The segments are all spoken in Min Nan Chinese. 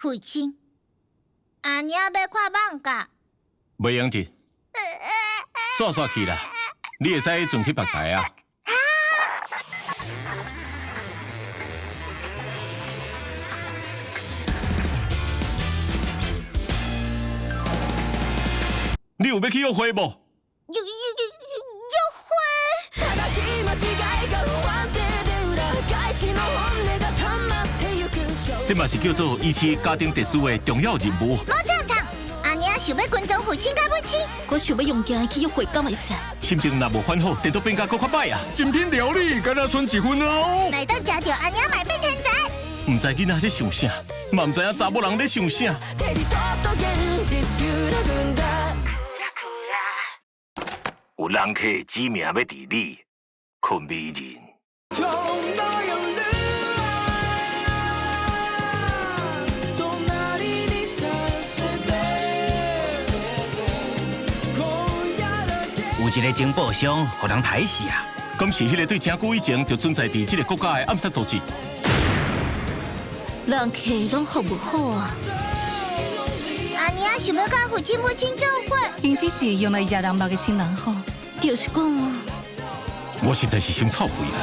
父親，阿娘欲看艋舺。袂用得，煞煞去啦！你會使轉去別台啊。你有欲去約會無？約約約會。這嘛是叫做維持家庭秩序的重要任務。無正常，阿娘想欲跟蹤父親佮母親，我想欲用行去約會，敢會使？心情若無煩好，顛倒變甲閣較歹啊！精品料理，敢若賰一份哦。來當食著阿娘嘛變天才。毋知囡仔咧想啥，嘛毋知影查某人咧想啥。有人客指名欲治你，困美人。有一个情報箱，予人刣死啊！敢是彼个對誠久以前就存在佇這个國家的暗殺組織？人客攏服務好啊！阿娘想欲佮父親母親做伙，𪜶只是用來惹人目的親人好，就是講啊！我實在是傷臭屁啊！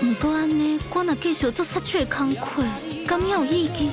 毋過按呢，我若繼續做殺手的工課，敢有意義？